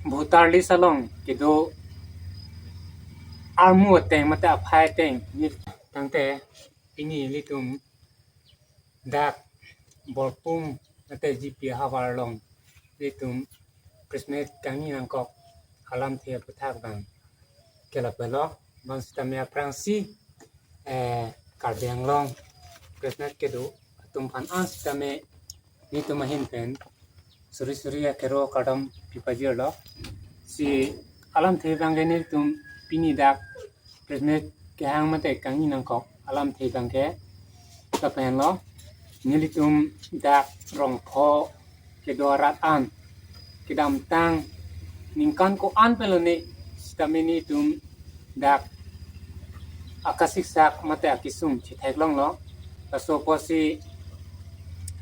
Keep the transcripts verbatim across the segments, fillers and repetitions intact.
Voter list along kedo armu ateng mate aphai ateng ni tangte pini ilitum dak Borpung mate G P havar along ilitum press meet kangni nangkok alamthe aphuthak abang ke lapu lo. Bang sitame aphrangsi eh Karbi Anglong press meet kedo atum aphan an sitame nelitum ahin pen suri suri akero kardom pipajirlo. Si alamthe abangke nelitum pini dak press meet kehang mate kangni nangkok alamthe abangke lapu henlo. Nelitum dak Rongpho kedo arat an kedamtang ningkan ko-an pen lone sitame nelitum dak akasiksak mate akesung chetheklonglo. Laso apotsi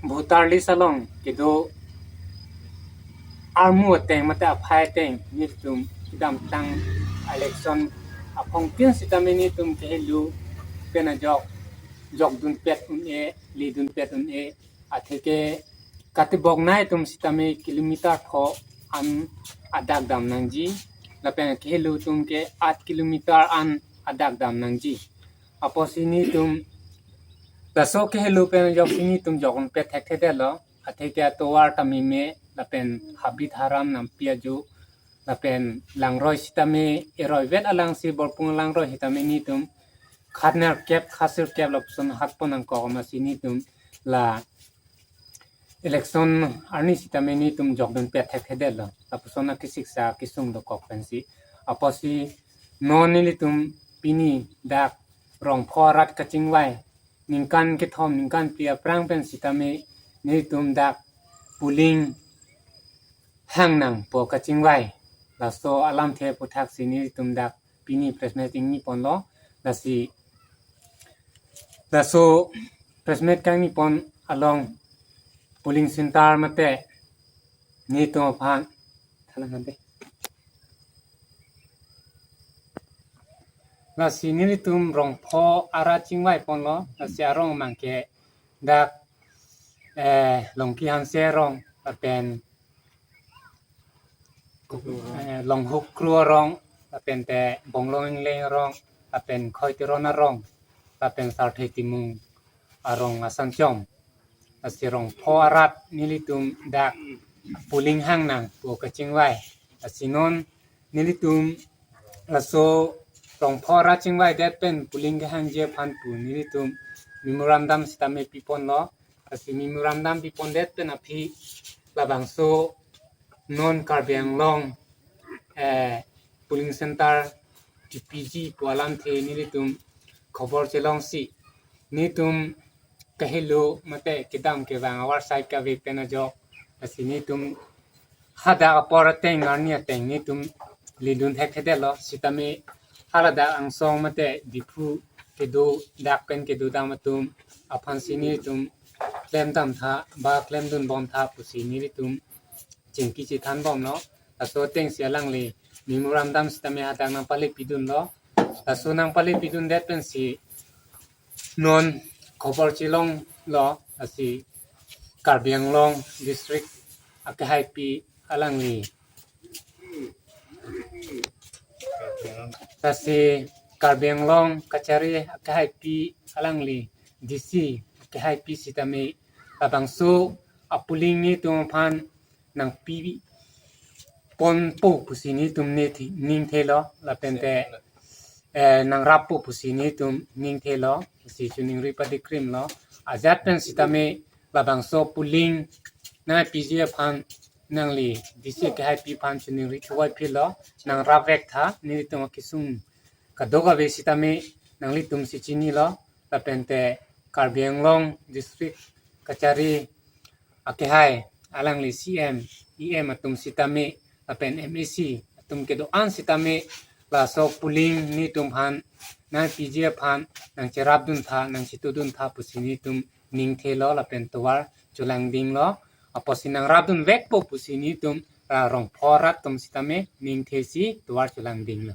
voter list along kedo armu ateng mate aphai ateng nelitum kedamtang election aphongtin sitame nelitum kehelo pen ajok jokdunpet un-e, ledunpet un-e, atheke katibok nai atum sitame kilometer pho an adak dam nangji, lapen kehelo atum ke aat kilometer an adak dam nangji. Apotsi nelitum laso kehelo pen ajoksi nelitum jokdunpet thekthedetlo. Atheke atovar ta meme lapen habit haram nampi ajo lapen langroi sitame eroi vet alangsi Borpung langroi sitame nelitum khat nerkep khat sirkep lapuson hakpon nangkok amatsi nelitum la election arni sitame nelitum jokdunpet thekthedetlo. Lapuson akisiksa akesung dokok pensi. Apotsi non nelitum pini dak Rongpho arat kachingvai ningkan kethom ningkan phli aphrang pen sitame nelitum dak polling hang nangpo kachingvai. Laso alamthe aphuthaksi nelitum dak pini press meet ingniponlo. Lasi laso press meet kangnipon along polling center mate nelitum aphan thalang hande. Lasi nelitum Rongpho arat chingvaiponlo. Lasi arong abangke dak eh Longki Hanse arong lapen eh, Longhuk Kro arong, lapen te Bonglong Ingleng arong, lapen Khoi Teron arong, lapen Sarthe Timung arong asanchom. Lasi Rongpho arat nelitum dak polling hang nangpo kachingvai. Lasi non nelitum laso Rongpho arat chingvaidet pen polling kehangji aphan pu nelitum memorandum sitame piponlo. Lasi memorandum pipondet pen aphi labangso non Karbi Anglong eh polling center chepiji pu alamthe nelitum khobor chelongsi nelitum kehelo mate kedam kevang avarsai kave pen ajok. Lasi nelitum hadak apor ateng arni ateng nelitum ledun thekthedetlo sitame haladak angsong mate Diphu kedo dak pen kedo dam atum aphansi nelitum klemdam tha ba klemdunbom tha pusi nelitum chingki chethanbomlo. Laso atengsi alangli memorandum sitame hadak nangpale pidunlo. Laso nangpale pidundet pensi non khobor chelonglo. Lasi Karbi Anglong district akehaipi alangli, lasi Karbi Anglong kachari akehaipi alangli, D C akehaipi sitame labangso apolling nelitum aphan nangpiponpo pusi nelitum ne thi- ningthelo lapen te eh nangrappo pusi nelitum ningthelo. Si choningri padikrimlo. Ajat pen sitame labangso polling nangpiji aphan nangli D C akehaipi aphan choningri thuai philo, nangrapvek tha, nelitum akesung kadokave sitame nanglitumsi chinilo. Lapen te Karbi Anglong district kachari akehai alangli C M, E M atum sitame lapen M A C atum kedo-an sitame laso polling nelitum aphan nangpiji aphan nangcherapdun tha, nangchetudun tha pusi nelitum ningthelo lapen tovar cholangdinglo. Apotsi nangrapdunvekpo pusi nelitum ra Rongpho arat atum sitame ningthesi tovar cholangdinglo.